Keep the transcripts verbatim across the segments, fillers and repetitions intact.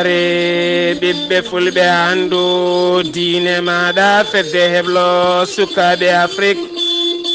Ɓiɓɓe fulɓe, anndu diine maaɗa, fedde heblo sukaaɓe Afrik.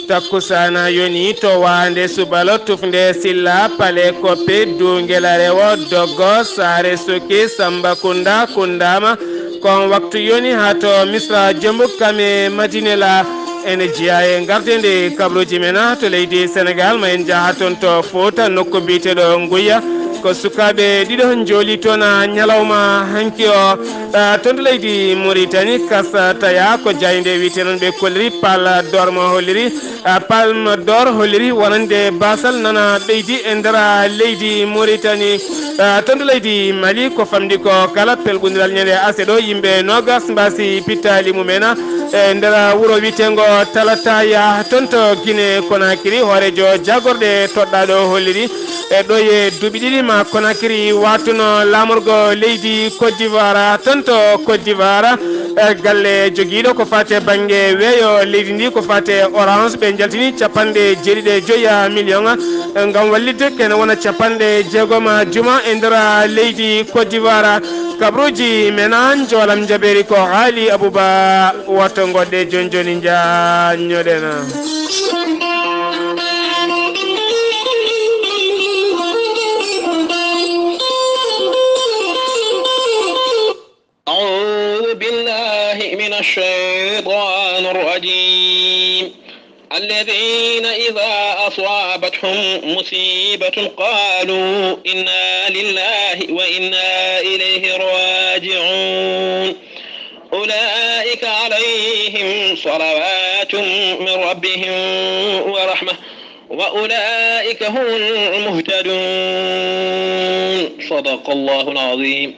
Takkusaana yoni to waande subalo, tufnde silla, pale koppe, duungela rewo, doggo, saare suki, samba kunda, kundaama. Kon waktu yoni haa to Misra, Jombuk, kame Madinela. Ene jeyaa e ngardeende kabaruuji men to leydi Senegal, ma en njaha toon to Fuuta, nokku biyeteeɗo Nguya. Ko sukaaɓe ɗiɗo njooli toon ñalawma hanki o. Ah, toon to leydi Mauritanie, Kasataya, ko jaaynde wiyetee noon ɓe kolliri, Pal d'Or mo holliri, ah, Palme d'Or holliri wonande baasal nana ɓeydi e nder leydi Mauritanie. Ah, toon to leydi Mali, ko famɗi ko kala pelɓundiral ñande aset ɗo, yimɓe noogas mbaasi pittaali mumen e nder wuro wiyeteengo Talataya, toon to Guinée Conakry, hooreejo jaagorɗe toɗɗaaɗo holliri e ɗo e duuɓi ɗiɗi ma Conakry waatuno laamorgo leydi Côte d'Ivoire. Toon to Côte d'Ivoire, e galle jogiiɗo ko faate bannge weeyo leydi ndi, ko faate Orange, ɓe njaltini capanɗe jeeɗiɗi e joyi million ngam wallitde kene wona capanɗe jeegom juma e nder leydi Côte d'Ivoire. Kabaruuji men, an joolam jabeeri ko Haali Abuba. Woto ngoɗɗe jooni jooni, njaanñoɗen. أعوذ بالله من الشيطان الرجيم. الذين إذا أصابتهم مصيبة قالوا إنا لله وإنا إليه راجعون. أولئك عليهم صلوات من ربهم ورحمة وأولئك هم المهتدون. صدق الله العظيم.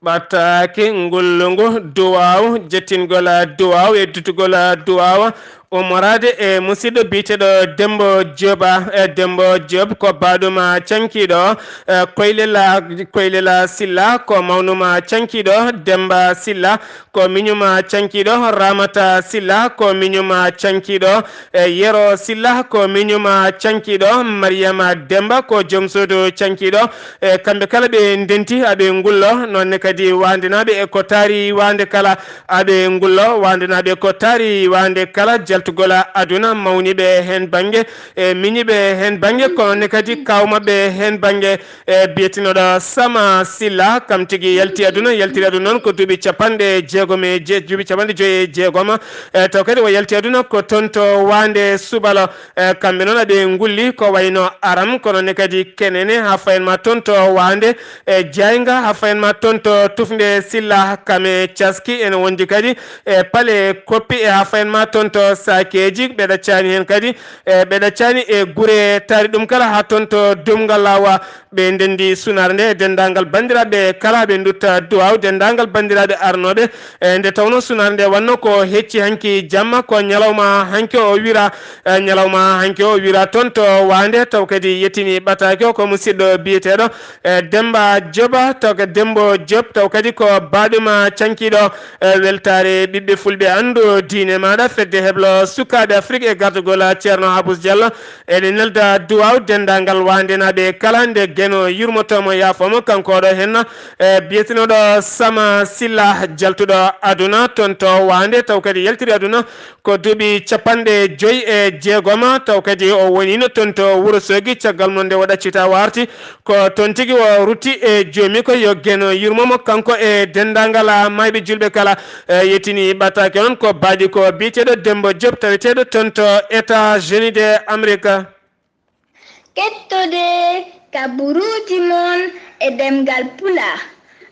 Ɓattaaki ngullu ngu duwaaw, jettingol duwaaw e dutugol duwaaw, ummoraade e musidɗo biyeteeɗo Dembo Jooba, e Dembo Joob ko baaɗuma cankiiɗo, e Koylela, Koylela Silla ko mawnuma cankiiɗo, Demba Silla ko miñuma cankiiɗo, Ramata Silla ko miñuma cankiiɗo, e Yero Silla ko miñuma cankiiɗo, Mariyama Demba ko joom suudu cankiiɗo, e kamɓe kala ɓe ndenti aɓe ngullo, noon ne kadi waandenaaɓe e ko taari waande kala aɓe ngullo, waandenaaɓe ko taari waande kala, jaltugol aduna mawniiɓe heen bannge, e miñiiɓe heen bannge, kono ne kadi kaaw maɓɓe heen bannge, e biyetenooɗo Sama Silla, kam tigi yalti aduna, yaltiri aduna noon ko duuɓi capanɗe jeegom e je-, duuɓi capanɗe joyi e jeegom, e taw kadi o yalti aduna ko toon to Waande Subalo. E, kamɓe noon aɓe ngulli ko wayno Aram, kono ne kadi Kenene, haa fayen ma toon to Waande, e Jaaynga, haa fayen ma toon to Tufnde Silla, Kame Caski, ene wondi kadi e Pale Koppi, e haa fayen ma toon to Saakeeji, ɓe ɗaccaani heen kadi, e ɓe ɗaccaani e gure taari ɗum kala haa toon to Dumngal Laawa. Ɓe ndenndi sunaare nde e denndaangal banndiraaɓe kala, ɓe ndutta duwaaw denndaangal banndiraaɓe arnooɓe, e nde tawnoo sunaare nde wannoo ko hecci hanki jamma, ko ñalawma hanki o wira, e ñalawma hanki o wira toon to Waande, taw kadi yettini ɓataake o ko musidɗo biyeteeɗo, e Demmba Joba, taw ko Demmbo Joop, taw kadi ko baaɗuma cankiiɗo, e weltaare ɓiɓɓe fulɓe anndu diine maaɗa, fedde heblo sukaaɓe Afrik e gardagol Ceerno Habus Diallo, eɗen nelda duwaaw denndaangal Waandenaaɓe kala, nde Geno yurmotoo mo, yaafoo mo, kanko oɗo henna, e biyetenooɗo Sama Silla, jaltuɗo aduna toon to Waande, taw kadi yaltiri aduna ko duuɓi capanɗe joyi e jeegom, taw kadi o woniino toon to Wuro Soogi, caggal mum nde o ɗaccita o arti, ko toon tigi o rutti e joomi ko yo Geno yurmo mo, kanko e denndaangal maayɓe julɓe kala. E, yettini ɓataake on ko baaɗi ko biyeteeɗo Demmbo Joop, taweteeɗo toon to États-Unis de Amérique. Kettode kabaruuji mon e ɗemngal Pulaar,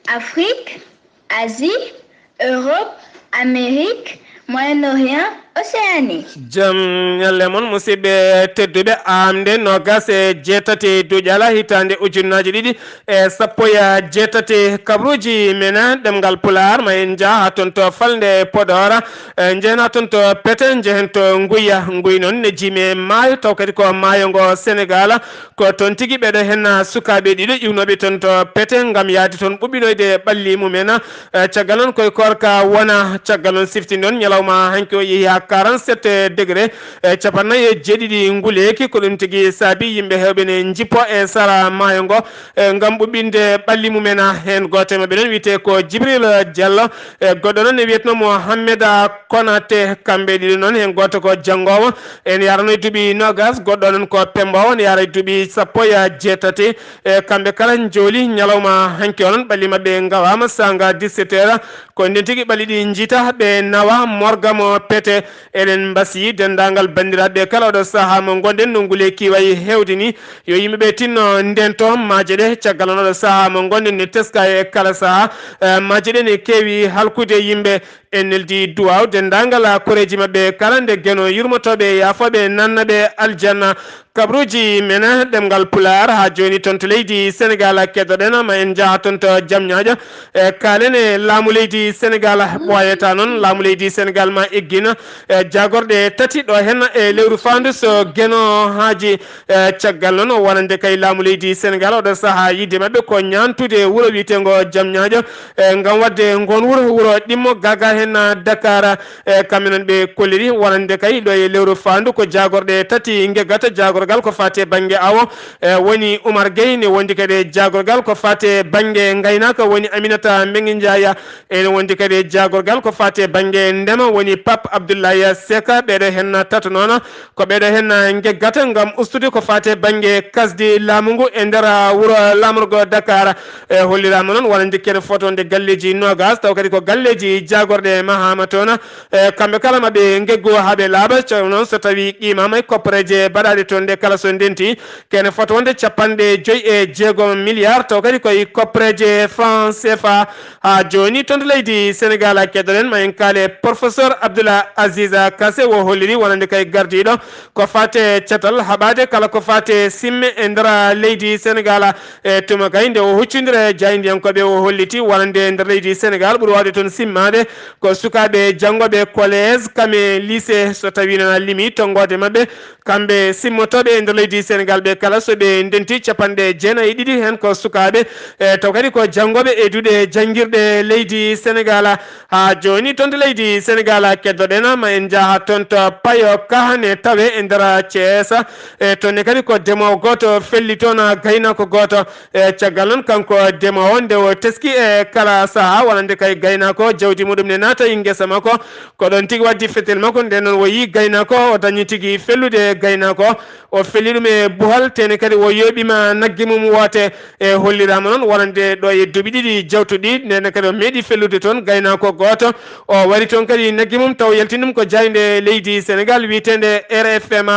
Afrik, Asie, Europe, Amérique, Moyen-Orient, Océanie. Jam ñalle mon, musidɓe tedduɓe, aamnde noogas e jeetati duƴala hitaande ujunnaaji ɗiɗi e sappo e jeetati, kabaruuji men ɗemngal Pulaar, ma en njah haa toon to falnde Podor, e njehen haa toon to Pete, njehen to Nguya. Nguy noon ne jimi e maayo, taw kadi ko maayo ngo Senegal. Ko toon tigi ɓeɗo henna sukaaɓe ɗiɗo iwnooɓe toon to Pete ngam yahde toon ɓuɓɓinoyde ɓalli mumen. E, caggal noon koye koorka wona, caggal noon sifti noon ñalawma hanki o yehi haa quarante-sept degré, e capanɗe nayi e jeeɗiɗi nguleeki. Ko ɗum tigi saabi yimɓe heewɓe ne njippo e sara maayo ngo, e ngam ɓuɓɓinde ɓalli mumen. Heen gooto e maɓɓe noon wiyetee ko Jibril Diallo, e goɗɗo noon ne wiyetnoo Mohamed Konate. Kamɓe ɗiɗo noon, heen gooto ko janngoowo, ene yarano e duuɓi noogas, goɗɗo noon ko pemmboowo, ne yara e duuɓi sappo e jeetati. E kamɓe kala njooli ñalawma hanki o noon, ɓalli maɓɓe ngawaama saanga dix-sept heures. Ko ndeen tigi ɓalli ɗi njiyta, ɓe nawa morga mo pete. Eɗen mbasiyii denndaangal banndiraaɓe kala oɗo sahaa mo ngonɗen no nguleeki wayi heewde ni, yo yimɓe ɓe tinno ndento maaje ɗe. Caggal noon oɗo sahaa mo ngonɗen ne teska e kala sahaa, eh, maaje ɗe ne keewi halkude yimɓe. En neldi duwaaw denndaangal koreeji maɓɓe kala nde Geno yurmotooɓe e yaafooɓe nannaɓe aljanna. Kabruuji men ɗemngal Pulaar haa jooni toon to leydi Senegaal keddoɗen, ma en njaha toon to Jamñaaƴo. E kaalen e laamu leydi Senegaal, ɓooyata noon laamu leydi Senegaal ma eggina, e jaagorɗe tati ɗo heen e lewru faandu so Geno haaji. E caggal noon o wonande kay laamu leydi Senegaal oɗo sahaa yiɗde maɓɓe ko ñaantude wuro wiyeteengo Jamñaaƴo, e ngam waɗde ngoon wuro, wuro ɗimmo gaagaa heen Dakar. E kamɓe noon ɓe kolliri wonande kay ɗo e lewru faandu ko jaagorɗe tati ngeggata. Jaagorgal ko faati e bannge awo, e woni Oumar Gueye, ne wondi kadi e jaagorgal ko faati e bannge ngaynaaka, woni Aminata Mbengue Ndiaye. Ene wondi kadi e jaagorgal ko faati e bannge ndema, woni Pape Abdoulaye Seck. Ɓeeɗo heen tato noon ko ɓeeɗo heen ngeggata ngam ustude ko faati e bannge kasdi laamu ngu e nder wuro laamorgo Dakar. E holliraama noon wonande kene fotonde galleeji noogas, taw kadi ko galleeji jaagorɗe mahaama toon. E kamɓe kala maɓe ngeggu haa ɓe laaɓa, taw noon so tawii qiimaama e koppareeje baɗaaɗe toon ɗe kala so ndenti, kene fota wonde capanɗe joyi e jeegom milliard, taw kadi ko e koppareeje franc C F A. Haa jooni toon to leydi Senegaal, keddoɗen ma en kaale professeur Abdoulaye Aziz Kassé, o holliri wonande kay gardiiɗo ko faati e catal haɓaade kala ko faati e simme e nder leydi Senegaal. E tuma kay nde o huccondira e jaayndiyankooɓe, o holliti wonande e nder leydi Senegaal ɓuri waawde toon simmaade ko sukaaɓe janngooɓe collège, kame lycée, so tawii noon a limi tonngoode maɓɓe, kamɓe simmotooɓe e nder leydi Senegaal ɓe kala so ɓe ndenti capanɗe jeenayi e ɗiɗi heen ko sukaaɓe, e taw kadi ko janngooɓe e duɗe janngirɗe leydi Senegaal. Haa jooni toon to leydi Senegaal keddoɗen, ma en njaha toon to Payo Kahane tawe e nder Thiès. E toon ne kadi ko demoowo gooto felli toon gaynaako gooto. E caggal noon kanko demoowo nde o teski e kala sahaa wonande kay gaynaako jawdi muɗum ne naata e ngesa makko. Ko ɗoon tigi waddi fetel makko, nden noon o yii gaynaako o dañi tigi fellude gaynaako. O felli ɗum e buhal, tene kadi o yooɓima nagge mum woote. E holliraama noon wonande ɗo e duuɓi ɗiɗi jawtuɗi, nden kadi o meeɗi fellude toon gaynaako gooto. O wari toon kadi nagge mum taw yaltini ɗum ko jaaynde leydi Senegaal wiyeteende R F M.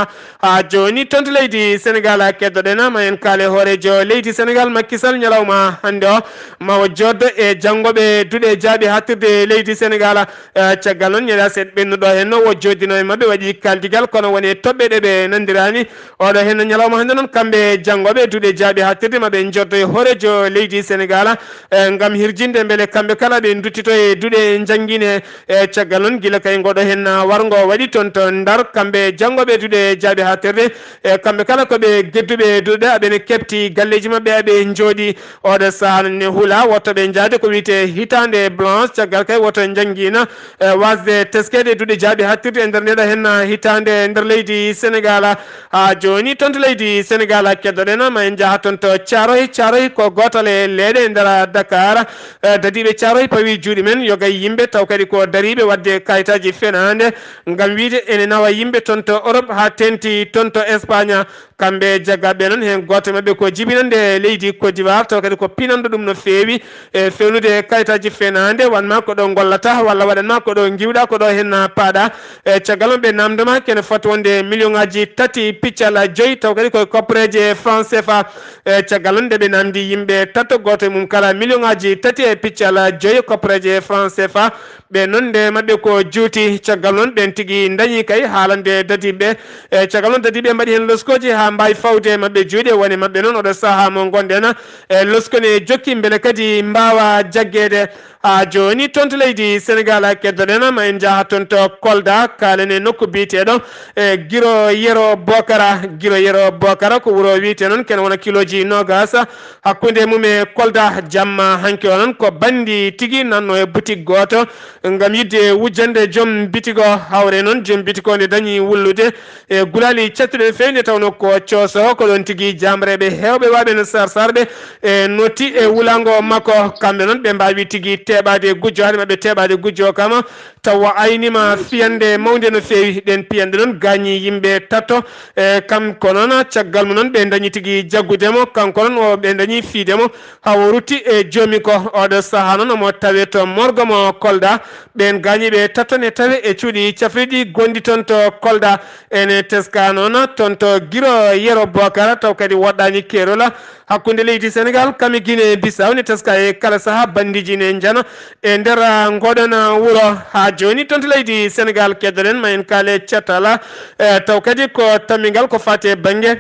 Haa jooni toon to leydi Senegaal keddoɗen, ma en kaale hooreejo leydi Senegaal Macky Sall ñalawma hannde o ma o jooddo e janngooɓe duɗe jaaɓi haaɗtirde leydi Senegaal. Eh, caggal noon, ñande aset ɓennuɗo heen o jooddino e maɓɓe, waɗi kaldigal, kono woni e toɓɓe ɗe ɓe nanndiraani. Oɗo heen ñalawma hannde noon, kamɓe janngooɓe duɗe jaaɓi haaɗtirde maɓɓe njoddo e hooreejo leydi Senegaal, eh, ngam hirjinde mbele kamɓe kala ɓe nduttito e duɗe njanngine. Eh, caggal noon, gila kay ngoɗo heen warngo waɗi toon to Ndar, kamɓe janngooɓe duɗe jaaɓi haaɗtirde, eh, kamɓe kala ko ɓe gedduɓe duɗe, aɓe ne keɓti galleeji maɓɓe, aɓe njooɗi. Oɗo sahaa ne hula wotto ɓe njaade ko wiyetee hitaande blanche, caggal kay wotto njanngina, eh, waasde teskeede duɗe jaaɓi haaɗtirde e nder ndeɗo heen hitaande e nder leydi Senegaal. Haa jooni toon to leydi Senegaal keddoɗen, ma en njaha toon to Caaroy. Caaroy ko gootal e leeɗe e nder Dakar. Eh, dadiiɓe Caaroy pawi juuɗe men, yoga e yimɓe, taw kadi ko dariiɓe waɗde kayitaaji fenaande ngam wiyde ene nawa yimɓe toon to Europe haa teeŋti toon to Espagne. Kamɓe jaggaaɓe noon, heen gooto e maɓɓe ko jibinannde leydi Côte d'Ivoire, taw kadi ko pinanɗo ɗum no feewi e feewnude kayitaaji fenaande, wan ma ko ɗo ngollata walla waɗan ma ko ɗo ngiwɗa, ko ɗo heen paaɗa. E caggal noon ɓe naamndo ma kene foti wonde million ŋaaji tati piccal joyi, taw kadi koye koppareeje franc C F A. E caggal noon nde ɓe naamndi yimɓe tato, gooto e mum kala million ŋaaji tati e piccal joyi koppareeje franc C F A. Ɓe noon nde maɓɓe ko juuti. Caggal noon ɓeen tigi dañi kay haalande dadiiɓe. E caggal noon dadiiɓe mbaɗi heen loskooji haa mbaawi fawde maɓɓe juuɗe. Woni maɓɓe noon oɗo sahaa mo ngonɗen, e losko ne jokki mbele kadi mbaawa jaggeede. Haa jooni toon to leydi Senegal, a keddoɗen, ma en njaha toon to Kolda, kaalen e nokku biyeteeɗo e Giro Yero Bokara. Giro Yero Bokara ko wuro wiyetee noon kene wona kilooji noogaas hakkunde mum e Kolda. Jamma hanki o noon ko banndi tigi nanno e butik gooto ngam yiɗde wujjande joom bitik o. Hawre noon joom bitik o nde dañi wullude e gulaali cattuɗe no feewi, nde tawnoo ko cooso, ko ɗoon tigi jaamreeɓe heewɓe waaɓe no sarsarɓe e notti e wulaango makko. Kamɓe noon ɓe mbaawi tigi teeɓaade gujjo, hade maɓɓe teeɓaade gujjo o kam, tawa ayniima fiyannde mawnde no feewi. Ɗeen piyanɗe noon gaañi yimɓe tato. E kanko noon, caggal mum noon ɓe dañi tigi jaggude mo, kanko noon o ɓe dañi fiyde mo haa o rutti e joomi ko. Oɗo sahaa noon omo tawee to morgo mo Kolda. Ɓeen gaañiiɓe tato ne tawee e cuuɗi cafriiɗi gonɗi toon to Kolda. Ene teskaa noon toon to Giro Yero Bokara, taw kadi woɗɗaani keerol hakkunde leydi Senegal kame Guinée Bissau. Ne teskaa e kala sahaa banndiiji ne njana e nder ngoɗon wuro. Haa jooni toon to leydi Senegal keddoɗen, ma en kaale catal, e taw kadi ko tammingal ko faati e bannge,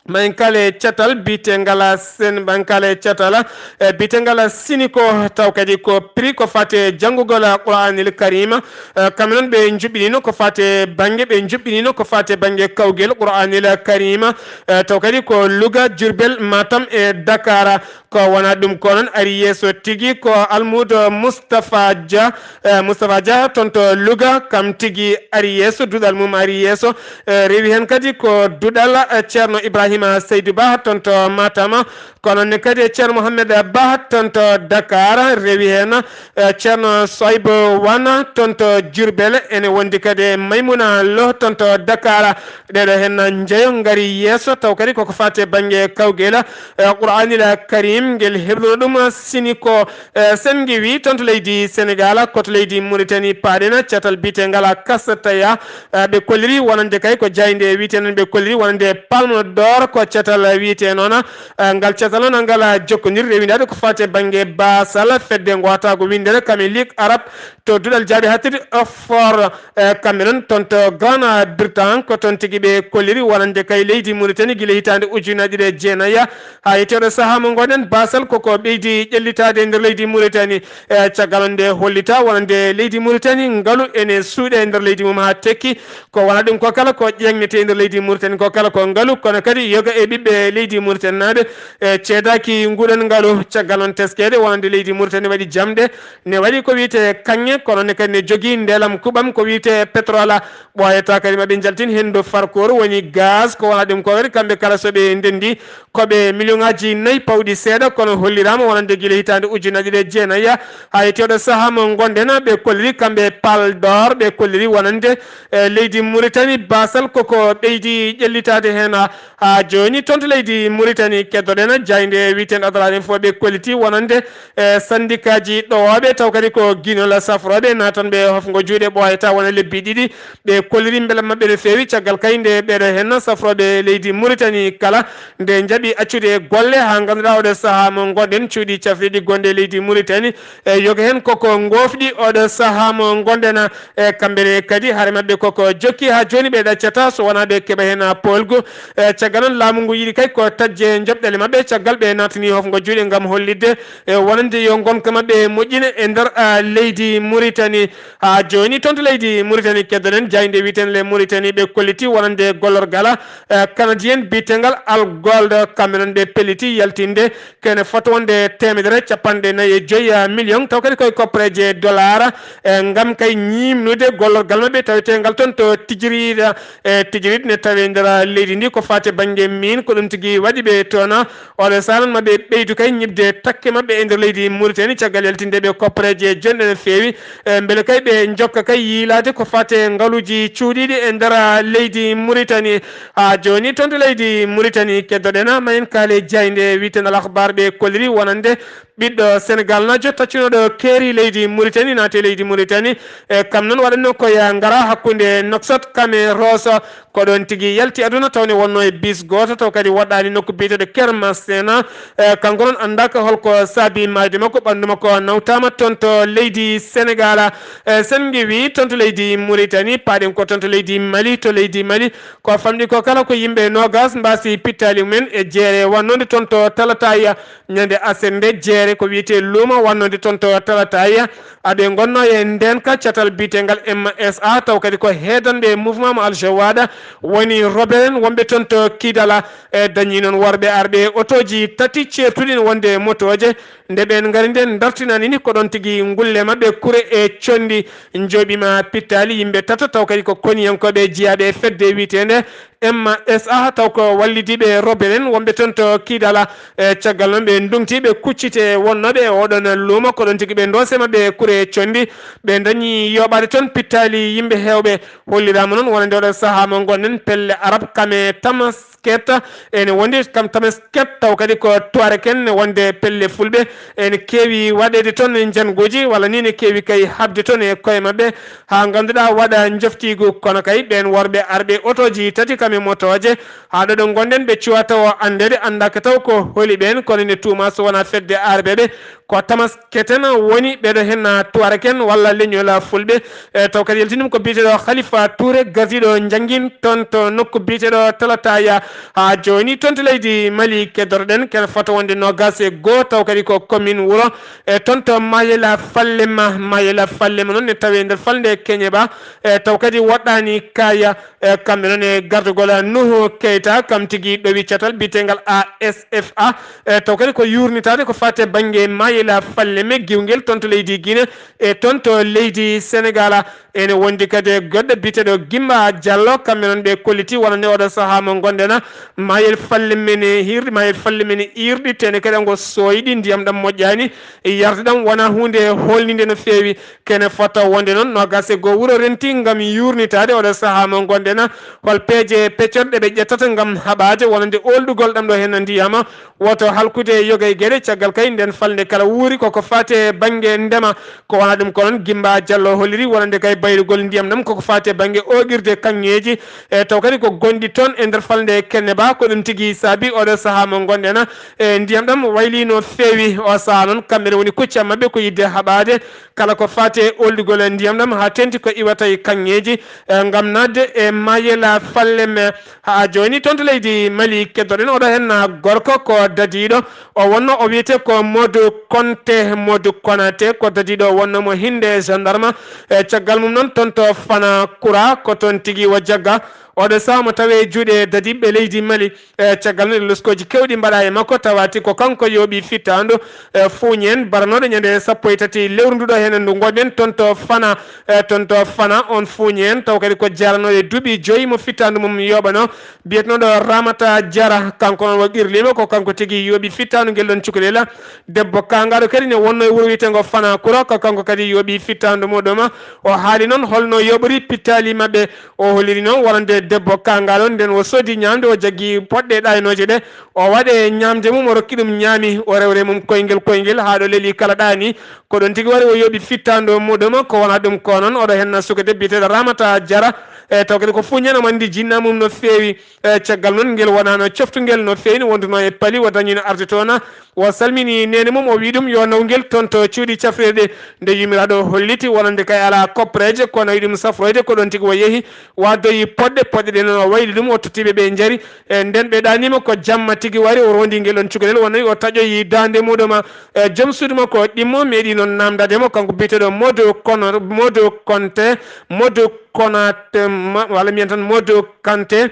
ma en kaale catal biyetengal Sen, ma en kaale catal, e biyetengal Siniko, taw kadi ko prix ko faati e janngugol Qur'anil Karima. E kamɓe noon ɓe njuɓɓiniino ko faati e bannge, ɓe njuɓɓiniino ko faati e bannge kawgel Qur'anil Karima. E taw kadi ko Louga, Diourbel, Matam e Dakar. Ko wonaa ɗum ko noon ari yeeso tigi ko almuudo Moustapha Dia. E Moustapha Dia toon to Louga, kam tigi ari yeeso, duɗal mum ari yeeso. E rewi heen kadi ko duɗal, e Ceerno Ibrahima Seydou Ba toon to Matam. Ko noon ne kadi e Ceerno Mohamed Ba toon to Dakar, rewi heen, e Ceerno Soybo Wan toon to Diourbel. Ene wondi kadi e Maymuna Lo toon to Dakar. Ɗeɗo heen njeyo ngari yeeso, taw kadi koko faati e bannge kawgel, e Qur'anil Karim, ngel heɓruno ɗum Siniko. E Sen ngewi toon to leydi Senegal, ko to leydi Mauritanie paaɗen, catal biyetengal Kastaya. E ɓe kolliri wonande kay ko jaaynde wiyetee noon, ɓe kolliri wonande Palme d'Or, ko catal wiyetee noon. E ngal catal noon ngal jokkondiri rewindaade ko faati e bannge baasal fedde ngootaagu winndere kam e Ligue Arabe to duɗal jaaɓi haaɗtirde Oxford. E kamɓe noon toon to Grande-Bretagne, ko toon tigi ɓe kolliri wonande kay leydi Mauritanie gila hitaande ujunnaji ɗiɗi e jeenayi haa yetti oɗo sahaa mo ngonɗen, baasal koko ɓeydi ƴellitaade e nder leydi Mauritanie. E caggal noon nde hollitaa wonande leydi Mauritanie ngalu ene suuɗe e nder leydi mum haa tekki. Ko wonaa ɗum ko kala ko ƴeeŋnetee e nder leydi Mauritanie ko kala ko ngalu, kono kadi yoga e ɓiɓɓe leydi Mauritanie naaɓe e ceedaaki nguɗon ngalu. Caggal noon teskeede wonande leydi Mauritanie waɗi jamɗe, ne waɗi ko wiyetee kaŋŋe, kono ne kadi ne jogii ndelam kuɓam ko wiyetee pétrole. Ɓooyata kadi maɓe njaltin henndu farkoor woni gaz, ko wonaa ɗum ko kadi kamɓe kala so ɓe ndenndi ko ɓe miliyoŋaaji nayi pawɗi seeɗa, kono holliraama wonande gila hitaande ujunnaji ɗiɗi e jeenayi haa yetti oɗo sahaa mo ngonɗen, ɓe kolliri kamɓe Palme d'Or, ɓe kolliri wonande e leydi Mauritanie baasal koko ɓeydi ƴellitaade heen. Haa jooni toon to leydi Mauritanie keddoɗen jaaynde wiyetee Adrari Info, ɓe kolliti wonande e sandikaaji ɗowooɓe, taw kadi ko ginol safrooɓe naatanɓe hofngo juuɗe ɓooyata wona lebbi ɗiɗi. Ɓe kolliri mbelam maɓɓe no feewi caggal kay nde ɓeɗo heen safrooɓe leydi Mauritanie kala nde njaɓi accude golle haa ngannduɗaa oɗo sahaa mo ngonɗen cuuɗi cafriiɗi gonɗi e leydi Mauritanie e yoga heen koko ngoofɗi oɗo sahaa mo ngonɗen. E kamɓe ne kadi hare maɓɓe koko jokki haa jooni, ɓe ɗaccata so wonaa ɓe keɓa heen poolgu. E caggal noon laamu ngu yiɗi kay ko taƴde njoɓɗele maɓɓe caggal ɓe naatani hofngo juuɗe ngam hollitde e wonande yo ngonka maɓɓe moƴƴine e nder, a, leydi Mauritanie. Haa jooni toon to leydi Mauritanie keddoɗen jaaynde wiyetee Le Mauritanie, ɓe kolliti wonande gollorgal, e, canadien biyetengal Al Gold. Kamɓe noon ɓe pelliti yaltinde kene fota wonde teemedere capanɗe nayi e joyi million, taw kadi koye koppareeje dollar, e, ngam kay ñiimnude gollorgal maɓɓe taweteengal toon to Tijiriɗa. E, Tijiriɗ ne tawee nder leydi ndi ko faati bannge miin, ko ɗum tigi waɗi ɓe toon. Oɗo sahaa noon maɓe ɓeydu kay ñiɓde takke maɓɓe e nder leydi Mauritanie caggal yaltinde ɓe koppareeje jonɗe no feewi. E, mbele kay ɓe njokka kay yiilaade ko faati ngaluuji cuuɗiiɗi e nder leydi Mauritanie. Haa jooni toon to leydi Mauritanie keddoɗen, ma en kaale jaaynde wiyetee Al Akhbar, ɓe kolliri wonande ɓiɗɗo Senegal naajo taccinooɗo keeri leydi Mauritanie naati e leydi Mauritanie. E kam noon waɗatnoo ko ya ngara hakkunde Nouakchott Camee Ross, ko ɗoon tigi yalti aduna tawde wonnoo e bis gooto taw kadi woɗɗaani nokku biyeteeɗo Kermasena. E, kanko noon anndaaka holko saabi maayde makko, ɓanndu makko nawtaama toon to leydi Senegaal. E, sen ngewi toon to leydi Muritani, paaɗen ko toon to leydi Mali. To leydi Mali, ko famɗi ko kala ko yimɓe noogas mbaasi pittaali mumen e jeere wannode toon to Talataya ñande aset nde. Jeere ko wiyetee luuma wannode toon to Talataya. Aɓe ngonnoo e ndeenka catal biyeteengal M S A, taw kadi ko heedanɓe mouvement mo Aljawaada woni roberen wonɓe toon to Kidala. E, dañi noon worɓe arɓe otooji tati ceertuɗi ne wonde motooje. Nde ɓeen ngari nden dartinani ni ko ɗoon tigi ngulle maɓɓe kure e conndi njooɓiima pittaali yimɓe tato, taw kadi ko koniyankooɓe jiyaaɓe e fedde wiyeteende M S A, taw ko wallidiiɓe roberen wonɓe toon to Kidala. E, caggal noon ɓe ndongti ɓe kuccite wonnooɓe e oɗon luuma, ko ɗoon tigi ɓe ndoose maɓɓe kure conndi. Ɓe dañi yooɓaade toon pittaali yimɓe heewɓe. Holliraama noon wonande oɗo sahaa mo ngonɗen pelle Arab kame Tamasket ene wondi kam Tamasket, taw kadi ko Tuareg en ne wonde pelle Fulɓe. Ene keewi waɗeede toon e njannguuji walla ni ne keewi kay haɓde toon e koye maɓɓe, haa ngannduɗaa waɗa njoftiigu. Kono kay ɓeen worɓe arɓe otooji tati kam e motooje, haa ɗo ɗo ngonɗen ɓe cuwata o anndeede, anndaaka taw ko holi ɓeen, kono ene tuuma so wonaa fedde arɓeɓe ko Tamasket en woni ɓeɗo hen Tuareg en walla leñol Fulɓe. E, taw kadi yaltini ɗum ko biyeteeɗo Khalifa Touré, gardiiɗo njanngin toon to nokku biyeteeɗo Talataya. Haa jooni toon to leydi Mali keddoroɗen, kene fota wonde noogas e goo, taw kadi ko commune wuro, e, toon to Mayela Fallema. Mayela Fallema noon ne tawi e nder falnde Keñeba, e, taw kadi woɗɗaani kaya. E, kamɓe noon e gardugol Nuhu Keita, kam tigi ɗowi catal biyeteengal A S F A. E, taw kadi ko yuurnitaade ko faati e bannge Mayela Fallema giwngel toon to leydi Guinée e toon to leydi Senegal. Ene wondi kadi e goɗɗo biyeteeɗo Gimba Diallo, kamɓe noon ɓe kolliti wonande oɗo sahaa mo ngonɗen. Mayel Fallema ne hirɗi, Mayel Fallema ne iirɗi, tene kadi ngo sooyɗi, ndiyam ɗam moƴƴaani, yarde ɗam wonaa huunde hoolninde no feewi. Kene fota wonde noon noogas e goo wuro renti ngam yuurnitaade oɗo sahaa mo ngonɗen. Hol peeje peccorɗe ɓe ƴettata ngam haɓaade wonande oolɗugol ɗam ɗo hen ndiyam, woto halkude yoga e geɗe, caggal kay nden falnde kala wuuri koko faati e bannge ndema. Ko wonaa ɗum ko noon Gimba Diallo holliri wonande kay baylugol ndiyam ɗam koko faati e bannge ooƴirde kaŋŋeeji, e taw kadi ko gonɗi toon e nder falnde Kenneba. Ko ɗum tigi saabi oɗo sahaa mo ngonɗen, e ndiyam ɗam wayli no feewi. O sahaa noon kamɓe ne woni kuccam maɓɓe ko yidde haɓaade kala ko faati e oolɗugol ndiyam ɗam haa teeŋti ko iwata e kaŋŋeeji, e, ngam naatde e Mayela Fallema. Haa jooni toon to leydi Mali keddoɗen oɗo hen gorko ko dadiiɗo. O wonno o wiyetee ko Modou Konte, Modou Konaté ko dadiiɗo wonno mo hinde gendarme. E, caggal mum noon toon to Fana Kura ko toon tigi o jagga. Oɗo sahaa mo tawi e juuɗe dadiiɓe leydi Mali. E, caggal nde loskooji keewɗi mbaɗa e makko, tawa tigi ko kanko yooɓi fittaandu, e, fuuñeen baranooɗo ñande sappo e tati lewru ndu ɗo heen ndu ngonɗen toon to Fana. E, toon to Fana, on fuuñeen taw kadi ko jaranooɗo e duuɓi joyi mo fittaandu mum yooɓano, biyetenooɗo Ramata Jara. Kanko noon o qirliima ko kanko tigi yooɓi fittaandu ngel ɗon cukalel. Debbo kaangaaɗo kadi ne wonno e wuro wiyeteengo Fana Kura, ko kanko kadi yooɓi fittaandu muɗum. O haali noon holno yooɓori pittaali maɓɓe. O holliri noon wonande debbo kaangaaɗo, nden o soodi ñaamde, o jaggi poɗɗe ɗaaynooje ɗe, o waɗe ñaamde mum, o rokki ɗum ñaami, o rewre mum koyngel koyngel haa ɗo leeli kala ɗaani. Ko ɗoon tigi waɗi o yooɓi fittaandu muɗum, ko wonaa ɗum ko noon, oɗo henna suka debbo biyeteeɗo Ramata Jara, e taw kadi ko fuuñeen omo anndi jinnaa mum no feewi. E, caggal noon ngel wonaano coftungel no feewi, wonduno e pali, o dañino arde toon, o salmini neene mum, o wii ɗum yo naw ngel toon to cuuɗi cafrirɗi. Nde yuumiraaɗo holliti wonande kay alaa koppereeje, kono o yiɗi ɗum safroyde, ko ɗoon tigi o yehi, o addoyi poɗɗe, poɗɗe ɗe noon o wayli ɗum, o totti ɓe, ɓe njari. E, nden ɓe ɗaaniima ko jamma tigi wari, o rondi ngel ɗoon cukalel, wonay o taƴoyi daande muɗum. E, joom suudu makko ɗimmo meeɗi noon naamndaade mo, kanko biyeteeɗo Modou Kono-, Modou Konte, Modou Konaté, ma-, walla mbiyen tan Modou Kanté.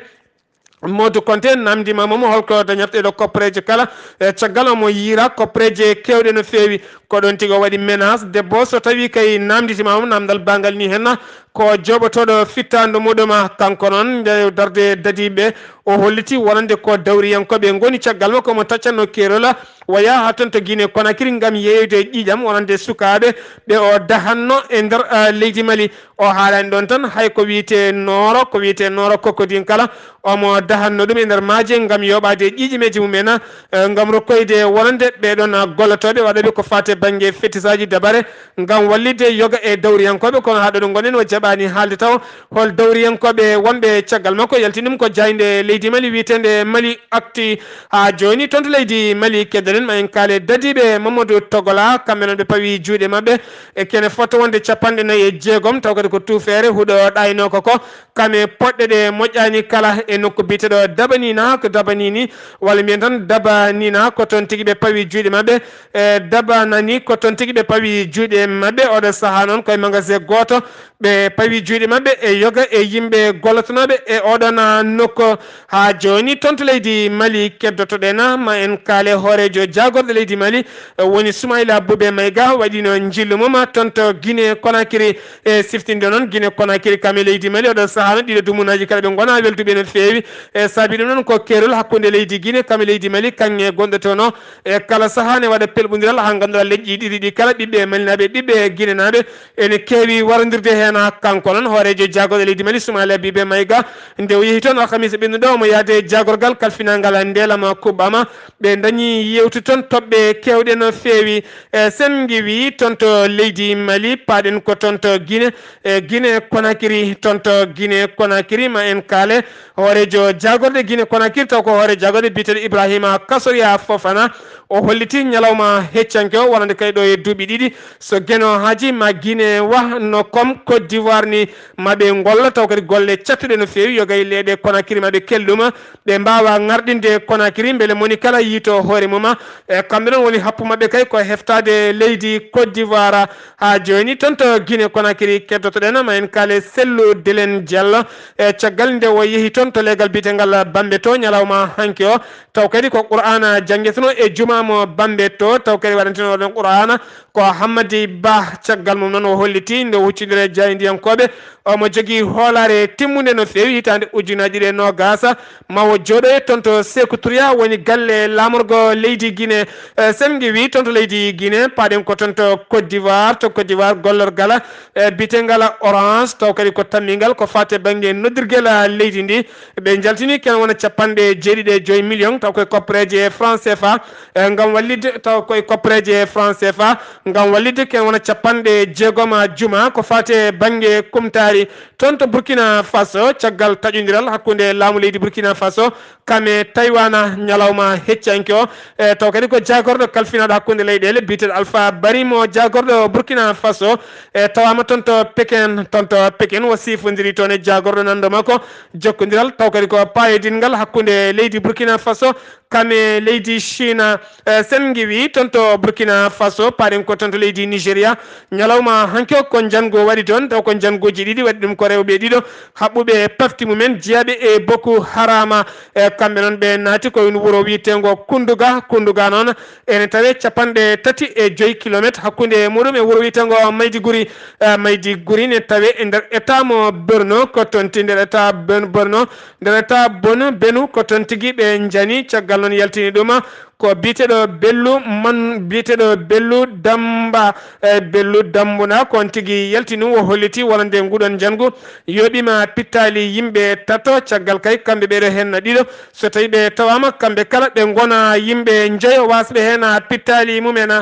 Modou Konte namndiima mo holko dañata ɗeɗo koppereeje kala, e, caggal omo yiira koppereeje keewɗe no feewi. Ko ɗoon tigi o waɗi menace, debbo so tawii kay namnditiima mo naamndal banngal ni henna, ko jooɓotooɗo fittaandu muɗum. Kanko noon, nde darde dadiiɓe, o holliti wonande ko dawriyankooɓe ngoni caggal makko, omo taccanno keerol, o yaha haa toon to Guinée Conakry ngam yeeyoyde ƴiiƴam wonande sukaaɓe ɓe o dahanno e nder, eh, leydi Mali. O haalani ɗoon tan hay ko wiyetee nooro, ko wiyetee nooro kokkodin kala, omo dahanno ɗum e nder maaje ngam yooɓaade ƴiiƴameeji mumen, eh, ngam rokkoyde wonande ɓee ɗoon gollotooɓe waɗooɓe ko faati e bannge fetisaaji dabare ngam wallitde yoga e dawriyankooɓe. Kono haa ɗo ɗo ngonɗen o jaɓ- Ɓaani haalde taw hol dawriyankooɓe wonɓe caggal makko. Yalti ɗum ko jaaynde leydi Mali wiyeteende Mali Actu. Haa jooni toon to leydi Mali, keddoɗen ma en kaale dadiiɓe Mamadou Togola, kamɓe noon ɓe pawi juuɗe maɓɓe e kene fotto wonde capanɗe nayi e jeegom, taw kadi ko tuufeere huɗo ɗaynoo ko ko. Kame poɗɗe ɗe moƴƴaani kala e nokku biyeteeɗo Dabanina, ko Dabanini, walla mbiyen tan Dabanina, ko toon tigi ɓe pawi juuɗe maɓɓe. E Dabanani, ko toon tigi ɓe pawi juuɗe maɓɓe. Oɗo sahaa noon koye magasin gooto ɓe pawi juuɗe maɓɓe e yoga e yimɓe gollotonooɓe e oɗon nokku. Haa jooni toon to leydi Mali keddotoɗen, ma en kaale hooreejo jaagorɗe leydi Mali, e woni Soumaïla Boubé Maïga, waɗino njillu mum toon to Guinée Conakry. E siftinde noon Guinée Conakry kam e leydi Mali, oɗo sahaa noon ɗiɗo dumunaaji kala ɓe ngonaa welduɓe no feewi. E saabi ɗum noon ko keerol hakkunde leydi Guinée kam e leydi Mali, kaŋŋe gonɗo toon o. E kala sahaa ne waɗa pelɓondiral haa ngannduɗaa leƴƴi ɗiɗi ɗi kala ɓiɓɓe malinaaɓe, ɓiɓɓe guinenaaɓe ene keewi warondirde heen. Kanko noon hooreejo jaagorɗe leydi Mali, Soumaïla Boubé Maïga, nde o yehi toon alhamisa ɓennuɗo omo yahde jaagorgal kalfinaangal Ndeelama Kuɓɓama. Ɓe ndañi yewtude toon toɓɓe keewɗe no feewi. E sen ngiwi toon to leydi Mali, paaɗen ko toon to Guinée, e Guinée Conakry, toon to Guinée Conakry, ma en kaale hooreejo jaagorɗe Guinée Conakry, taw ko hooreejo jaagorɗe biyeteeɗo Ibrahima Kasoria Fofana. O holliti ñalawma heccanke o wonande kadi ɗo e duuɓi ɗiɗi, so Geno haaji ma Guinée wah no comme Côte d'Ivoire ni, ma ɓe ngolla taw kadi golle cattuɗe no feewi, yoga e leyɗe Conakry ma ɓe kelɗuma, ɓe mbaawa ŋarɗinde Conakry mbele moni kala yiito hoore mum. E kamɓe noon woni happu maɓɓe kay ko heftaade leydi Côte d'Ivoire. Haa jooni toon to Guinée Conakry keddotoɗen, ma en kaale Cellou Dalein Diallo. E caggal nde o yehi toon to leegal biyetengal Bambe to ñalawma hanki o, taw kadi ko Qur'aana janngeteno e jumaa mo Bambe to, taw kadi waɗanteno ɗon Qur'aana ko Hammadi Bah. Caggal mum noon o holliti nde o huccondiri e jaayndiyankooɓe, omo jogii hoolaare timmunde no feewi. Hitaande ujunaaji ɗiɗi e noogaas, ma o jooɗoye toon to Sékou Touré, woni galle laamorgo leydi Guinée. E, sen ngiwi toon to leydi Guinée, paaɗen ko toon to Côte d'Ivoire. To Côte d'Ivoire, gollorgal, e, biyetengal Orange, taw kadi ko tammingal ko faati e bannge noddirgel leydi ndi. Ɓe njaltini ken wona capanɗe jeeɗiɗi e joy million, taw koye koppareeje franc C F A, e, ngam wallitde, taw koye koppareeje franc C F A, ngam wallitde ken wona capanɗe jeegom juma ko faati e bannge kumtaari. Toon to Burkina Faso, caggal taƴondiral hakkunde laamu leydi Burkina Faso kam e Taiwan ñalawma heccanke o, e, taw kadi ko jaagorɗo kalfinaaɗo hakkunde leyɗeele biyeteeɗo Alpha Bari mo jaagorɗo Burkina Faso, e, tawaama toon to Pekin, toon to Pekin o sifondiri toon e jaagorɗo nanndo makko jokkondiral, taw kadi ko paayodinngal hakkunde leydi Burkina Faso kam e leydi Chine. E, sen ngiwi toon to Burkina Faso, paaɗen ko toon to leydi Nigeria. Ñalawma hanki o ko njanngu waɗi toon, taw ko njannguuji ɗiɗi waɗi ɗum, ko rewɓe ɗiɗo haɓɓuɓe pafti mumen, jeyaaɓe e Boko Haram. E, kamɓe noon ɓe naati ko e wuro wiyeteengo Kunduga. Kunduga noon ene tawee capanɗe tati e joy kilometre hakkunde muɗum e wuro wiyeteengo Maiduguri. E, Maiduguri ne tawee e nder état mo Borno, ko toon tigi nder état Bon-, Borno, nder état Bonu, Benu, ko toon tigi ɓe njani. Caggal noon yaltini ɗum ko biyeteeɗo Bellu man, biyeteeɗo Bellu Damba, e, Bellu Dambuna, ko on tigi yaltini, o holliti wonande nguɗon njanngu yooɓiima pittaali yimɓe tato. Caggal kay kamɓe ɓeeɗo heen ɗiɗo, so tawii ɓe tawaama kamɓe kala ɓe ngona yimɓe njoyo waasɓe heen pittaali mumen.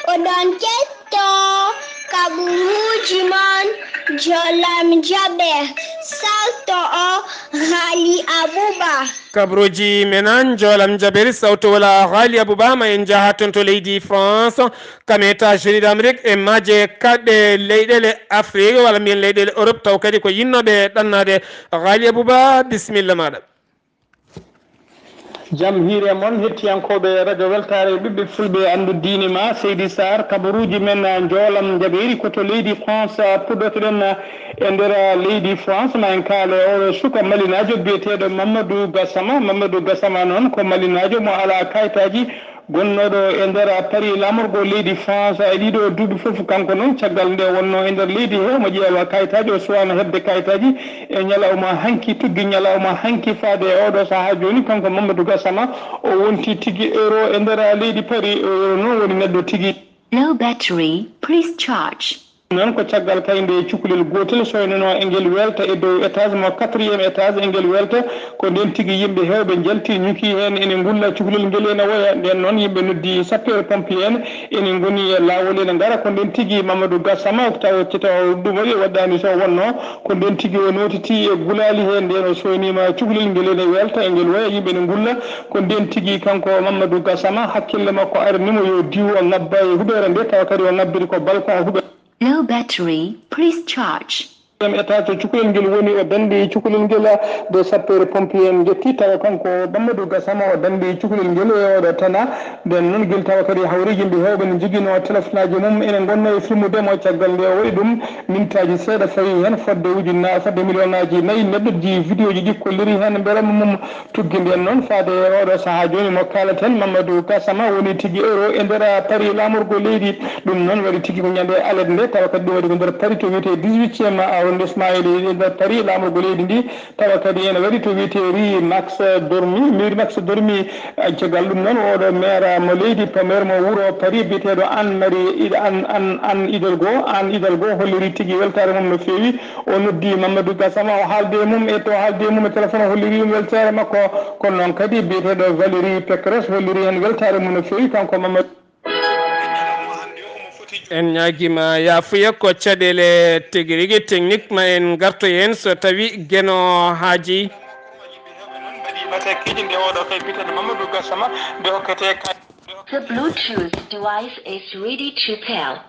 Oɗon kettoo kaɓuruuji mon, Jolam Jaɓe, salto o Haali Abuba. Kaɓuruuji men an, Jolam Jaɓe, sawto wala Haali Abuba, ma en njaha toon to leydi France, kam e États-Unis d'Amérique e maaje kaɗɗe leyɗeele Afrique, walla mbiyen leyɗeele Europe, taw kadi ko yinnooɓe ɗannaade. Haali Abuba, bisimilla maaɗa. Jam hiire mon, hettiyankooɓe Radio Weltaare, ɓiɓɓe fulɓe, anndu diine ma, Seydi Sarr, kabaruuji men, Njoolam Njabeeri, ko to leydi France, puɗɗotoɗen e nder leydi France, ma en kaale oɗo suka malinaajo biyeteeɗo Mamadou Gassama. Mamadou Gassama noon ko malinaajo mo alaa kayitaaji, gonnooɗo e nder Paris, laamorgo leydi France, e ɗiɗo duuɓi fof. Kanko noon, caggal nde wonnoo e nder leydi he, omo ƴeewa kayitaaji, o suwaano heɓde kayitaaji e ñalawma hanki, tuggi ñalawma hanki faade e oɗo sahaa jooni. Kanko Mamadou Gassama, o wonti tigi euro e nder leydi Paris. O euro noon woni neɗɗo tigi. Low battery, please charge. Noon ko caggal kay nde cukalel gootel soynanoo e ngel welta e dow étage mo quatrième étage e ngel welta, ko ndeen tigi yimɓe heewɓe njalti ñuki heen ene ngulla cukalel ngel ene woya. Ndeen noon yimɓe noddi sapeur pompier en ene ngoni e laawol ene ngara, ko ndeen tigi Mamadou Gassama taw taw ɗum waɗi waɗɗaani so wonnoo, ko ndeen tigi o nootitii e gulaali heen ndeen o soyniima cukalel ngel ene welta e ngel woya yimɓe ene ngulla, ko ndeen tigi kanko Mamadou Gassama hakkille makko arani mo yo diw o ŋabba e huɓeere nde tawa kadi o ŋabbiri ko balcon huɓeere. Low battery, please charge. Ɗiɗiɗam étage to cukalel ngel woni, o danndi cukalel ngel, de sapeur pompier en njetti, tawa kanko Mamadou Gassama o danndi cukalel ngel e oɗo tana. Nden noon gila tawa kadi hawri yimɓe heewɓe ne njoginoo telefonaaji mum, ene ngonnoo e filmude mo. Caggal nde o waɗi ɗum, mintaaji seeɗa fawi heen, fodde ujunna-, fodde miliyonaaji nayi neɗɗo ji vidéo ji ɗi kolliri heen mbeela mum. Tuggi ndeen noon faade e oɗo sahaa jooni mo kaalaten, Mamadou Gassama woni tigi euro e nder Paris laamorgo leydi. Ɗum noon waɗi tigi ko ñande alet nde, tawa kadi ɗum waɗi ko nder Paris to wiyetee dix-huitième arrondissement e leydi, e nder Paris laamorgo leydi ndi, tawa kadi ene waɗi to wiyetee rue Max Dormy, rue Max Dormy. Caggal ɗum noon oɗo maire mo leydi, maire mo wuro Paris biyeteeɗo Anne Marie Id-, Anne, Anne, Anne Hidalgo, Anne Hidalgo holliri tigi weltaare mum no feewi. O noddi Mamadou Gassama, o haaldi e mum, e to haaldi e mum e téléphone, o holliri ɗum weltaare makko. Kono noon kadi, biyeteeɗo Valérie Pécresse holliri heen weltaare mum no feewi, kanko Mamadou. En ñaagiima yaafuya, ko caɗeele tigi rigi technique, ma en ngarto heen so tawi Geno haaji. Mbaɗi matakeeji nde oɗo kay biyeteeɗo Mamadou Gassama, nde hokkete kay-, The Bluetooth device is ready to pair.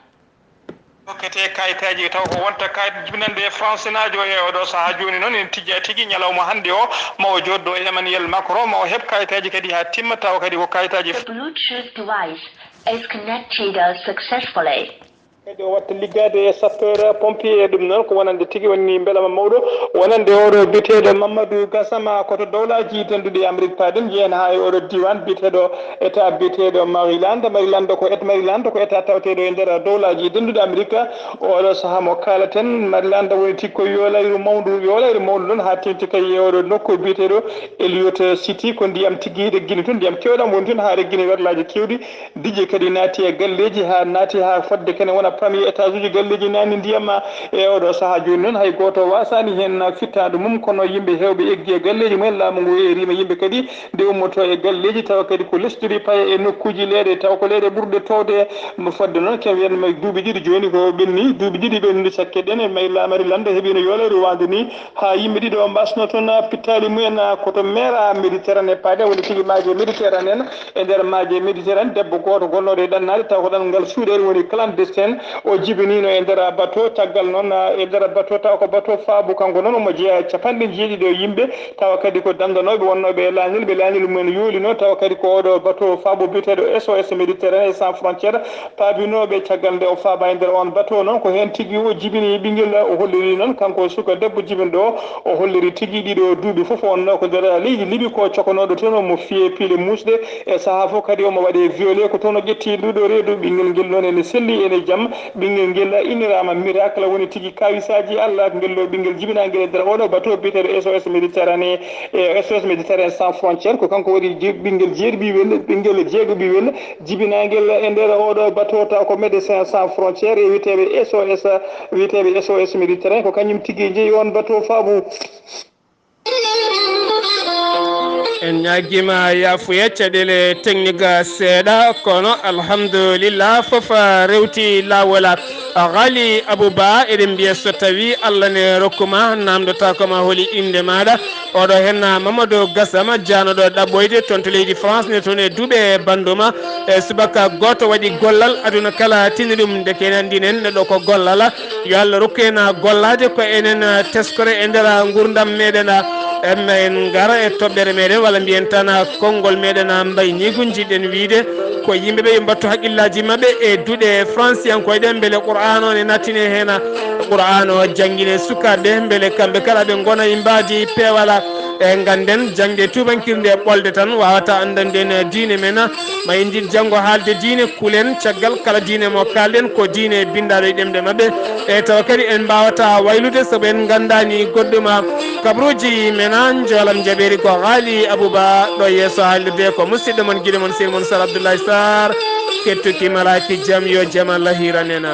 Hokkete kayitaaji, taw ko wonta kayit jibinande e Français naajo e oɗo sahaa jooni noon, en tijjaa tigi ñalawma hannde o, ma o jooɗdo e Emmanuel Macron, ma o heɓ kayitaaji kadi haa timma, tawa kadi ko kayitaaji. The Bluetooth device is connected successfully. Kadi o watta liggaade e sapeur pompier, ɗum noon ko wonande tigi woni mbelama mawɗo, wonande oɗo biyeteeɗo Mamadou Gassama, ko to dowlaaji denduɗi Amérique paaɗen, jeyen haa e oɗo diiwaan biyeteeɗo État biyeteeɗo Maryland. Maryland ko et-, Maryland ko État taweteeɗo e nder dowlaaji denduɗi Amérique. Oɗo sahaa mo kaalaten, Maryland woni tigi ko yoolayru mawndu, yoolayru mawndu noon haa teeŋti kay e oɗo nokku biyeteeɗo Elliott City. Ko ndiyam tigi reggini toon, ndiyam keewɗam woni toon haa reggini werlaaji keewɗi. Diƴƴe kadi naati e galleeji, haa naati haa fodde kene wona premier étage uji galleeji naatni ndiyam. E oɗo sahaa jooni noon, hay gooto waasaani heen fittaandu mum, kono yimɓe heewɓe eggi e galleeji mumen, laamu ngu eeriima yimɓe kadi nde ummotoo e galleeji, tawa kadi ko lesdi ndi paya e nokkuuji leyɗe, tawa ko leyɗe ɓurɗe toowde. Fodde noon, ken wiyan ma duuɓi ɗiɗi jooni ko ɓenni, duuɓi ɗiɗi ɓennude cakke ɗen, e may laamari lande heɓiino yoolere waande ni, haa yimɓe ɗiɗo mbasno toon pittaali mumen, ko to meera Méditerranée paaɗe, woni tigi maaje Méditerranée en. E nder maaje Méditerranée, debbo gooto gonnooɗo e ɗannaade, taw ko ɗanngal suuɗeere woni clandestin, o jibiniino e nder bateau. Caggal noon, e nder bateau, taw ko bateau faabu, kanko noon omo jeyaa e capanɗe jeeɗiɗo yimɓe, tawa kadi ko danndanooɓe wonnooɓe e laanel, ɓe laanel mumen yoolino, tawa kadi ko oɗo bateau faabu biyeteeɗo S O S Méditerranée sans frontières, paabinooɓe. Caggal nde o faaba e nder on bateau noon, ko heen tigi o jibini ɓinngel, o holliri noon kanko suka debbo jibinɗo o, o holliri tigi ɗiɗo duuɓi fof o wonnoo ko nder leydi Libi, ko cokanooɗo toon, omo fiyee piile muusɗe. E sahaa fof kadi omo waɗee violé, ko toon o ƴetti nduɗo reedu. Ɓinngel ngel noon ene selli, ene jam. Ɓinngel ngel inniraama Miracle, woni tigi kawisaaji Allah. Ngel ɗo ɓinngel jibinaangel e nder oɗo bateau biyeteeɗo S O S Méditerranée, e S O S Méditerranée sans frontières. Ko kanko waɗi je-, ɓinngel jeeɗiɓiwel, ɓinngel jeegoɓiwel jibinaangel e nder oɗo bateau, taw ko Médecins Sans Frontières e wiyeteeɓe S O S, wiyeteeɓe S O S Méditerranée. Ko kañum tigi jeyi on bateau faabu. En ñaagiima yaafuya caɗeele technique seeɗa, kono alhamdulillah, fof rewti laawol. Ghali Abouba, eɗen mbiya so tawi Allah ne rokkuma, namdotaako ma holi innde maaɗa. Oɗo henna Mamadou Gassama, jaanoɗo ɗaɓɓoyde toon to leydi France, ne toon e duuɓe banduma. E subaka gooto waɗi gollal, aduna kala tini ɗum, ndeke en anndinen neɗɗo ko gollal. Yo Allah rokku en gollaade ko enen teskore e nder nguurndam meɗen. En, en ngara e toɓɓere meɗen, walla mbiyen tan konngol meɗen mbayniigu, njiɗɗen wiyde ko yimɓe ɓe yo mbattu haqqillaaji maɓɓe e duɗe Fransiyankooɓe ɗen, mbele Qur'aana o ne nattine heen, Qur'aana o janngine sukaaɓe, mbele kamɓe kala ɓe ngona e mbaadi peewal. E ngannden, jaŋde tuubankirnde ɓolde tan waawata anndande en diine men. Ma en njiɗ janngo haalde diine, kulen caggal kala diine mo kaalɗen ko diine binndaaɗo e ɗemɗe maɓɓe. E tawa kadi en mbaawata waylude sabu en nganndaani goɗɗum. Kabruuji men, njoolam jaɓeeri ko Ghali Abouba ɗo yeeso haalirde ko musidɗo mon, giɗo mon, sehil mon Sar Abdoulaye Sarr. Kettuki malaaki jam, yo jam Allah hiran en.